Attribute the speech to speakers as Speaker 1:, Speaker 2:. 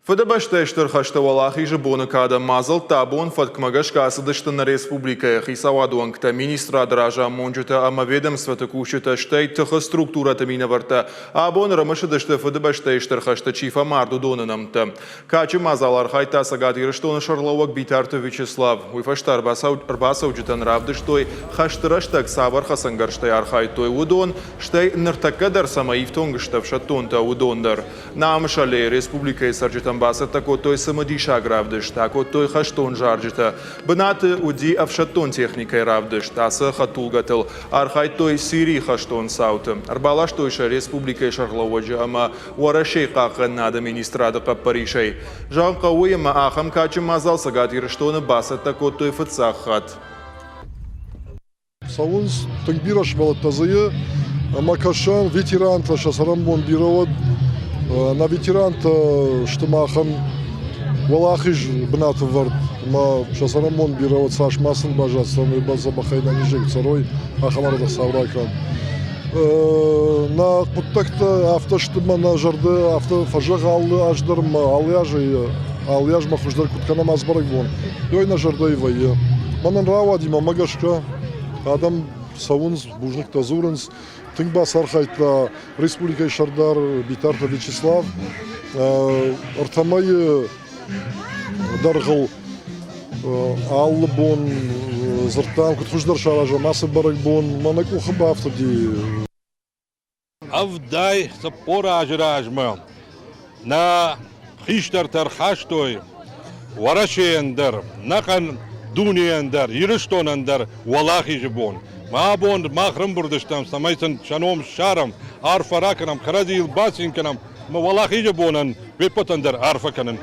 Speaker 1: Фыдыбӕстӕйы Стыр хӕсты Уӕлахизы боны кадӕн мадзӕлттӕ абон фӕткмӕ гӕсгӕ ацыдысты нӕ республикӕйы хицауады уӕнгтӕ, министрады разамонджытӕ ӕмӕ ведомствоты кусджытӕ, стӕй тыхы структурӕты минӕвӕрттӕ абон ӕрымысыдысты Фыдыбӕстӕйы Стыр хӕсты чи фӕмард, уыдоны нӕмттӕ. Кадджын мадзалы архайдта Цӕгат Ирыстоны сӕргълӕууӕг Битарты Вячеслав. Уый фӕстӕ ӕрбацӕуджытӕн равдыстой, хӕсты рӕстӕг цавӕр хӕцӕнгӕрзтӕй архайдтой, уыдон, стӕй ныртӕккӕ дӕр цӕмӕ ифтонг сты ӕфсӕддонтӕ, уыдон дӕр. Намысы аллейы республикӕйы цӕрджытӕн бацӕттӕ кодтой цымыдисаг равдыст, акодтой хӕстон зарджытӕ. Бынаты уыди ӕфсӕддон техникӕйы равдыст. Ацы хӕдтулгӕтыл архайдтой Сирийы хӕстон цауты. Ӕрбаластой сӕ республикӕйы сӕргълӕууӕджы ӕмӕ Уӕрӕсейы хъахъхъӕнынады министрады хъӕппӕрисӕй. Зӕгъын хъӕуы, ӕмӕ ахӕм кадджын мадзал Цӕгат Ирыстоны бацӕттӕ кодтой фыццаг хатт.
Speaker 2: Цӕуынц тынг бирӕ сывӕллӕттӕ дзы и, ӕмӕ кӕсӕм, ветерантӕ сӕ цӕрӕнбон бирӕ уӕд. Нӕ ветерантӕ сты махӕн уӕлахиз бынаты вӕрд ӕмӕ сӕ цӕрӕнбон бирӕ уӕд, цас ма сын баззад, цӕмӕй дзӕбӕхӕй ӕнӕнизӕй цӕрой, ахӕм ӕрдӕгсау ракӕн. Нӕ хъуыддӕгтӕ афтӕ сты мӕ нӕ зӕрдӕ афтӕ фӕзӕгъы алы аз дӕр ӕмӕ алы азӕй алы азмӕ хуыздӕр куыд кӕнӕм ацы бӕрӕгбон, уый нӕ зӕрдӕйы вӕййы. Мӕнӕн рауади мӕмӕ гӕсгӕ адӕм цӕуынц, бузныгтӕ дзурынц. Тынг бацархайдта республикӕйы сӕрдар Битарты Вячеслав. Ӕртӕ мӕйы дӕргъыл алы бон дзырдтам, куыд хуыздӕр саразӕм ацы бӕрӕгбон. Мӕнӕ къухы бафтыди.
Speaker 3: 74 азы размӕ нӕ хистӕртӕ ӕрхастой Уӕрӕсейӕн дӕр, нӕхъӕн дунейӕн дӕр, Ирыстонӕн дӕр Уӕлахизы бон. Мӕ абон мах рымбырд стӕм, цӕмӕй сын сӕ ном ссарӕм, арфӕ ракӕнӕм, кӕрӕдзийыл бацин кӕнӕм ӕмӕ Уӕлахизы бонӕн уе ппӕтӕн дӕр арфӕ кӕнын.